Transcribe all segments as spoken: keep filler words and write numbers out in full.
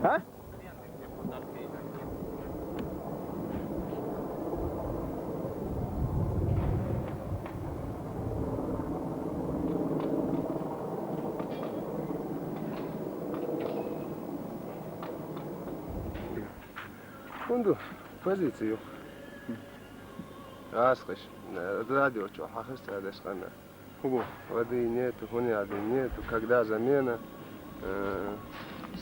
А? Унду позицию. Асхыш. Радио чё, хахыш, цадеш хана. Хубу. Воды нету, хуняды нету. Когда замена? Э,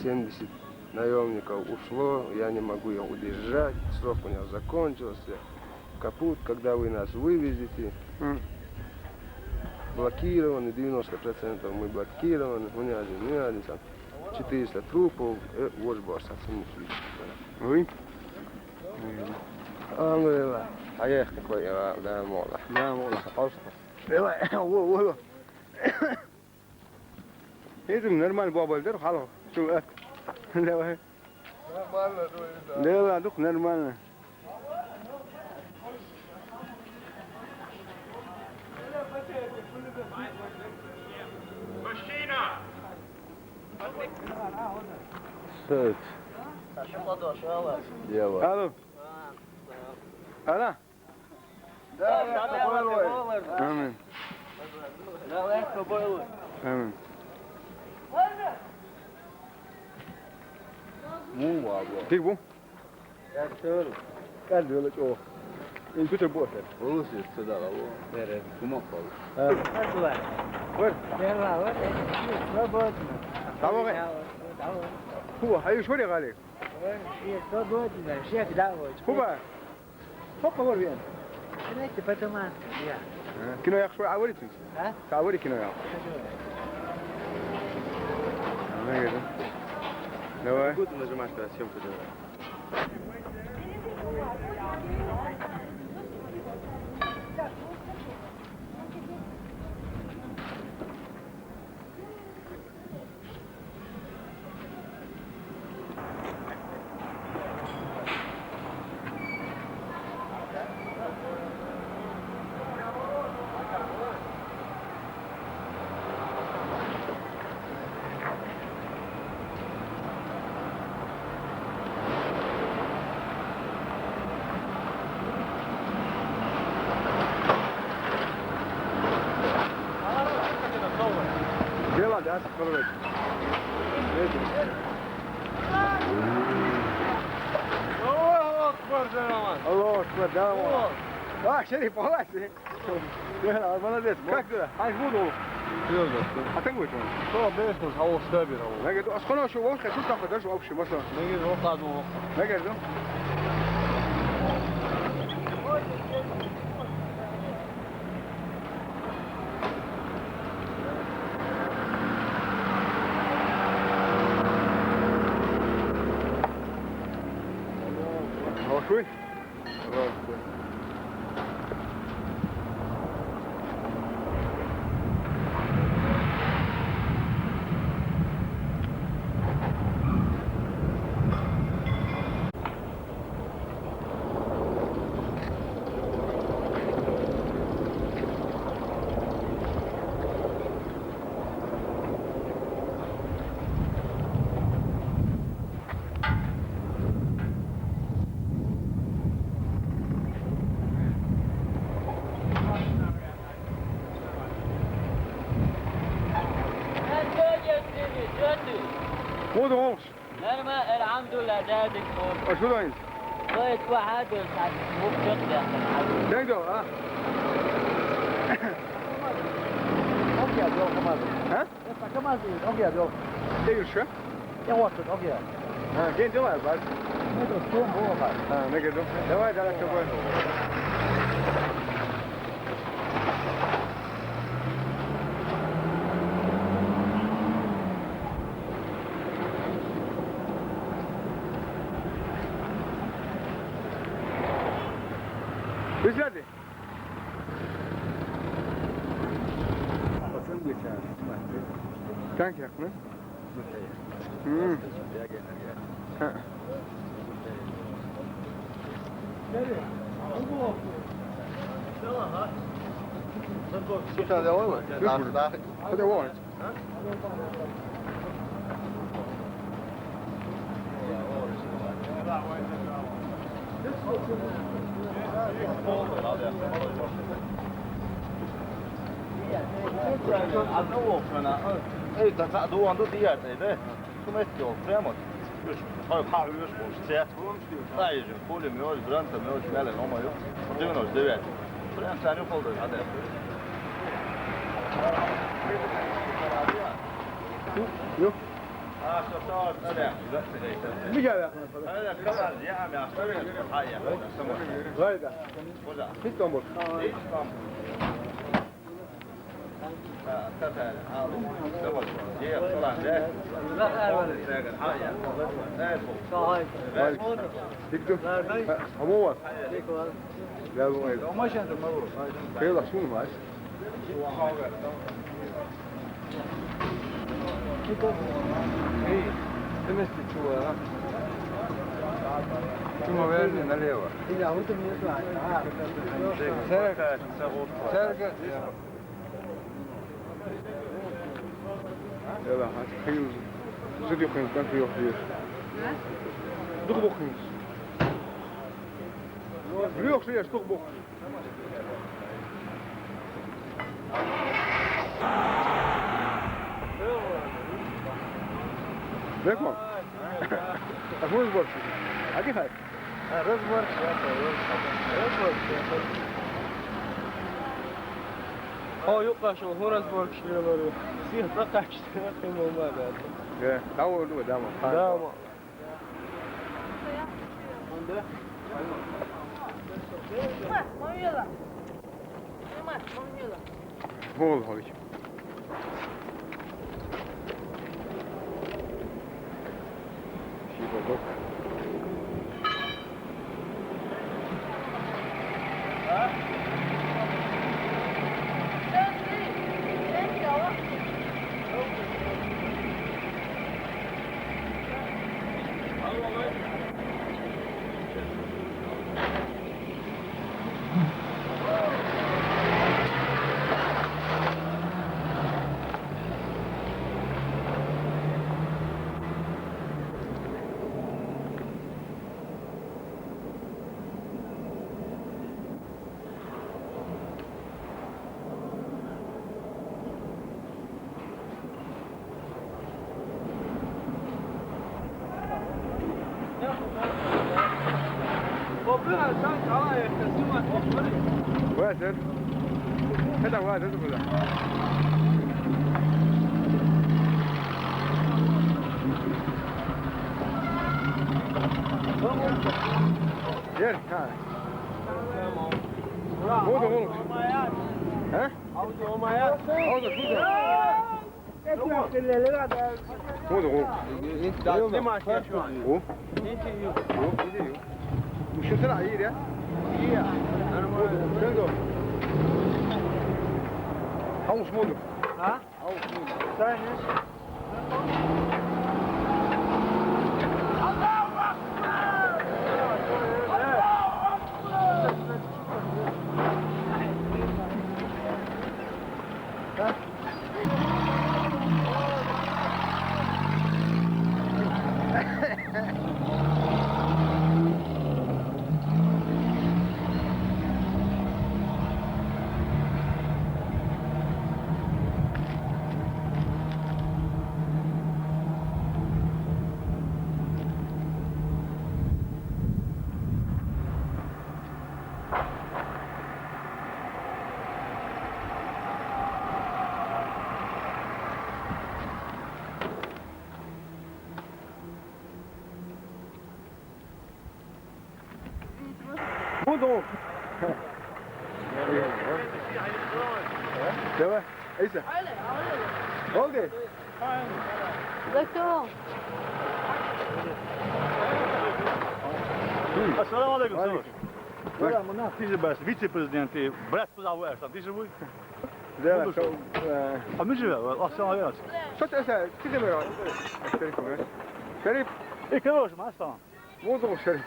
семьдесят наемников ушло, я не могу их удержать, срок у меня закончился. Капут, когда вы нас вывезете? М. Блокированы, девяносто процентов мы блокированы, хуняды, хуняды, там четыреста трупов, э, вот босс, оцените. Вы? Алла, а я какой, а, да, мола. Да, мола. Пожалуйста. Давай, во, во, во. Этим нормально бабалдар, халал. Чё, э? Давай. Нормально, дух, нормально. Сет. Алло. Алло. Амин. Амин. Тик бу? Кадвела чо. Ин куча босе. Олуси садала. Бере. Кума кол. Вер. Свободно. Давай. Давай. Ху, хай шори гали. Свободно. Шеф, давай. Хуба. Хоппа, вор вен. Давайте потом, я. Кино яхшы аварий тюнс. А? Аварий кино яхшы. Давай. Давай. Куда нажимаешь, когда съемку делаешь? Дело, да, скоро. Аллаху акбар, Джамал. Аллаху акбар, Джамал. А, Шериф, молодец. Молодец. Как ты? Ай, буду. Серьёзно, что ли? А ты будешь? Ну, обещал, а вот что я беру? Я говорю, а сколько ещё вот, хочу так даже вообще, вот что? Я говорю, вот ладно, вот. Я говорю, ну. Аллаху. Буду. Нормально, الحمد لله, дядя. А что там? Стоит واحد, мук чёк, да. Дядя, а? А? Ты ещё? А, где дела, брат? А, не говорю. Давай, давай, с тобой. Излады. Танк яхмы? М. Ха. Слушай, а давай, давай. Слушай, а давай. Давай. А? А? Эй, да, да, да, да, да. Кумет йол, прямо. Хай, хай, юш, буш, цец. Ай, же, пулемёт, гранатомёт, меле, но моё. Девяносто девять. Прям саню холдер, а да. Ё. А, что, что, что, да, да, да, да. Мига, да. А, да, сказал, я, я, что, я, а, я, само. Вайда. Куда? Истанбул. Истанбул. Виктор, а, а у вас? Я думаю, Хейла, шумно, знаешь? Эй, ты вместе чего, а? Чего, верни налево. Церковь. Церковь. Яла, хас хил. Зыдыхын, танкыйохыйыз. Духбухыйыз. Лёхшыйыз, духбух. Бекман. А мы сборщики. А где хай? Разборщик. Разборщик. О, юкъа шо, хо разборщик леру. Сих такаш, сих тумома да. Э, давай, давай, давай. Давай. Гол, Галич. Шибадок. Вазир. Хада вазир буда. Гел, ха. Моду, моду. А? Моду, моду. Моду, моду. О? О? Мишутра айыр, я? Сенго. Хаус моду. А? Хаус моду. Сен не? Буду. Давай, Иса. Олди. Зачем? Ассаламу алейкум, Саваш. Сиз бес вице-президент, брат позову Эрсан, сиз вы? Да, Буду что, э, а мы живем, Ассаламу алейкум. Что ты, Эса, ты же мэр, Шериф, э? Шериф. И короче, мы Ассалам. Буду, Шериф.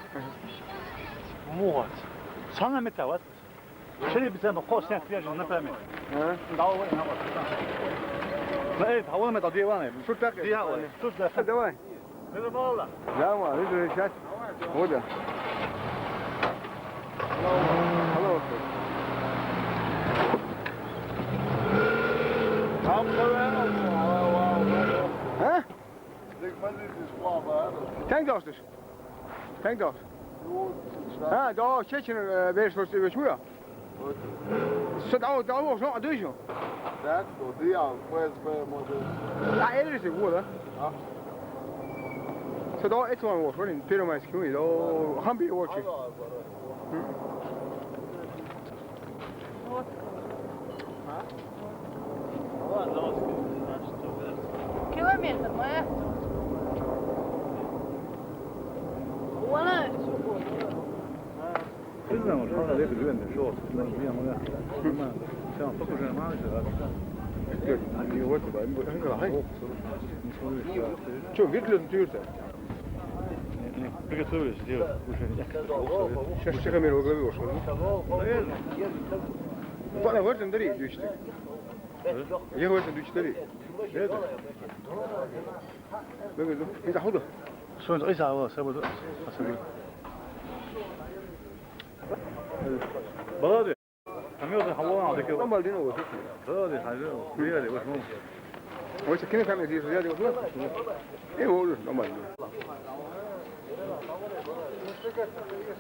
Вот. Сана мета, вот. Шериф, бицен, хо сен, ты же, например. А? Да, вот, на, вот. На, э, а вон мета, диван, э. Что так? Диван, что так? Давай. Нормально. Да, ма, видишь, сейчас. Вот, да. Hello. Hello. Come around. Huh? Thank you, doctor. Thank you, doctor. Ha, da, çeçin, e, beş dostu beş bu ya. Sut al, da, o, şunu, adı şu. That's good. Yeah, pues, pues, model. Ah, it is good, huh? Huh? So da, it's one wash, what in Pyramid School, you know, Humvee wash. Километр, моя. Вон. Biz de var, hala dedi güvenli, şu olsun. Bunlar bir yana ya. Tamam, çok güzel, maalesef abi. Yok, yok, yok, yok. Çok, bir kilo tutuyorsa. Ne, ne, bir kilo tutuyorsa, diyor. Bu şey, ya. Сейчас камера во главе вошла. Bana versin, deri düştü. Hı? Ya versin, düştü, deri. Evet. Ne bileyim, bir daha oldu. Sonra da isa var, sabah da. Bala de. Tamam, o zaman hava aldık. Normal değil mi o? Bala de, hadi. Bir yerde, bak, ne oldu? Oysa kine kamera diyorsun, ya diyorsun. E, olur, normal.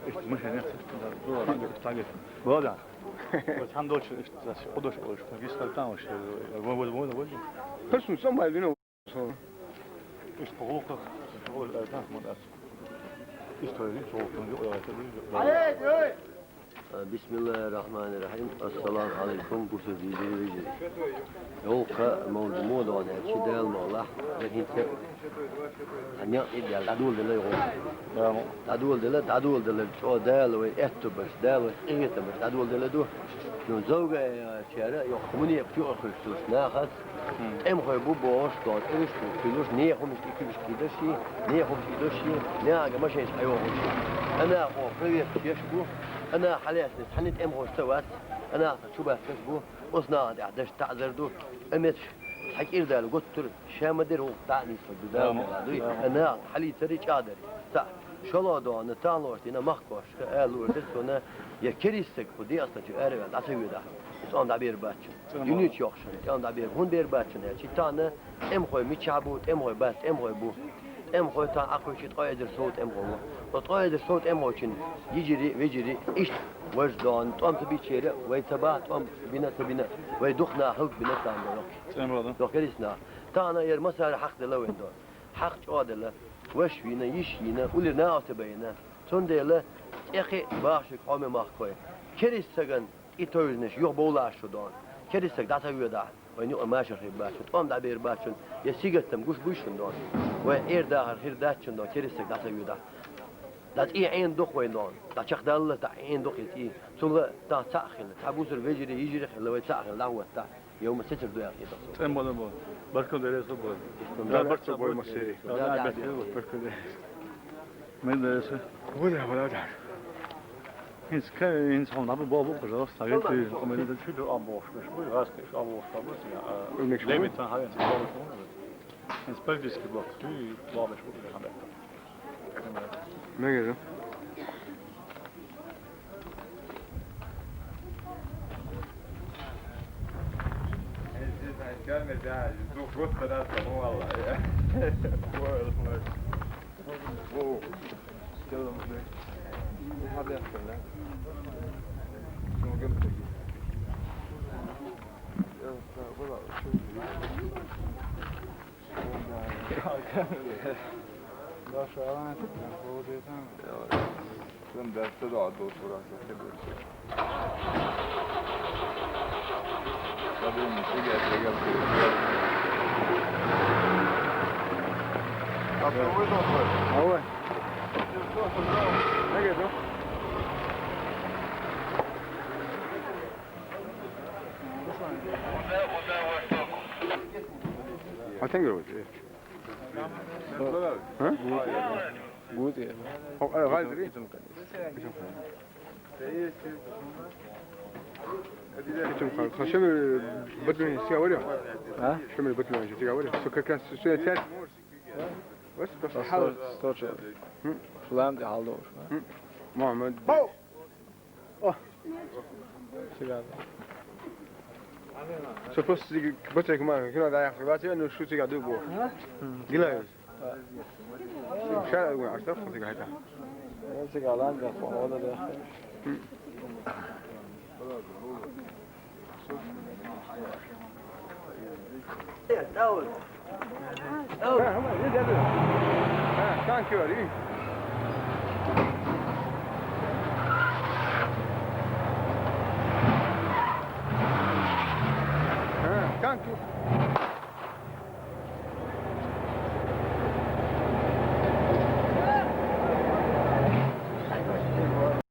İşte, maşallah. Dur, dur, dur. Bala de. Sen de o, işte, o da şey, o işte, bir saat tamam, işte, bu, bu, bu, bu. Kaç gün sonra normal değil mi? Из полка, из полка, это, вот, из твоей полка, ну, это, это, это. Бисмиллахир-рахманир-рахим. Ассаламу алейкум, бусурман йижарий, вежарий. Йолха мавлид мо дона, чи Дала мукъ лахь, я хӀинца. Хьан некъ идеал, дӀадоладелла йолха. ДӀадоладелла, дӀадоладелла, чӀо Дала вай аьтту баш, Дала вай къинхетам баш, дӀадоладелла ду. Ну, зовгӀа, э, чара, йоккха мунепакъ чу а хуьлуш долуш нахаца, тӀемахой бу бохуш, дон, тӀериш бу, куьлуш, нехан хӀумаш тӀе куьлуш кхийдаш ши, нехан хӀумаш тӀе дош ши, нехан машинаш Ӏайохуш ши. Ана хьо проверка еш бу, ана хьалаьцна, цхьанна тӀемахош ца вац, ана ца чу батташ бу, оцу наха тӀехь даш таӀзар ду, амец хьакӀира даьлла гуттар, ша ма дерриг дӀа а нийсо ду, Дала мукъ лахь дуй, ана хьалийцари чӀагӀдари. Цхьаъ, шолгӀа дона, тахлош дина махкош, ха, ала лур дерг цунна, я керистаг кху декъастан чу араваьлла, дӀа ца воьдахь. ЦӀом дӀабер бац шуна. Дуьнен чу йоккхуш, цӀом дӀабер. ХӀунда бер бац шуна аьлча, тахана тӀемахой мичахь бу, тӀемахой бац, тӀемахой бу. ТӀемахой тахана Ӏакхуьйчу ткъа эзар сов тӀемахой бу. Оцу ткъа эзар сов тӀемахочун йижарий, вежарий, иштта важа дона, тӀом ца бичера, вай ца бахь, тӀом бина, ца бина, вай дукха нах хӀаллак бина царна дона. Дохкерис нах. Тахана яра массара хьакхделла вайн дона. Хьакха чӀогӀа делла. Ваша вийна, йиша йийна, уллера нах а ца байна. Цундела тӀекхиъ бахарг къоме махкахой. Керист саган и тойзанаш юха бовлаш шу дона. Керист саг дӀа ца воьдахь, вайн юкъа машар хир бац шуна, тӀом дӀабер бац шуна, я сингаттам гуш буй шуна дона. Вай Ӏер дахар хир дац шуна дона, керист саг дӀа ца воьдахь. ДӀа цӀий Ӏена дукха вай дона, дӀа чекхдаллалц дӀа Ӏена дукха я цӀий. Цул а дӀа цхьаъ хилла, цхьа бусурман вежарий, йижарий хилла, вай цхьаъ хилла, дӀа хӀоттахь. Йовма сетар ду яхи тахо. ЦӀен бала бо. Баркал дереза бо. Да, баркал бо, масери. Да, да, баркал дереза. Мен дереза. Вуля, вуля, да. Хинс ка, хинс хон набу бо бу, пожалуйста, агент ты, командир. Чуть амбош, меш бу, раз кеш амбош, амбош, я. Леми тан хавен. Хинс политический блок. Ты бо меш бу, хамер. Мега да. Sen derste de adlı oturasın. Tabii, gel, gel, gel. Kapıyı vurdun mu? Ava. Ne geldi? Atın görüyor. Gut, ja. Gut, ja. Ho, äh, Reise, wie? Bitte, kann ich. Bitte, kann ich. Bitte, kann ich. Hast du mir Butler nicht gehabt, oder? Ha? Hast du mir Butler nicht gehabt, oder? So, kannst du so eine Zeit? Was? Das ist Hall. Hm? Schleim der Hall durch, ne? Hm? Moment. Bau! Osigado. Só fosse bater com uma, que não dá, bate no chute, gadu, boa. Guilherme. Şöyle, aç da fıstık hayta. Nasıl galan da, o da da. Ha, ama ne dedi? Ha, tanki var, iyi. Ha, tanki.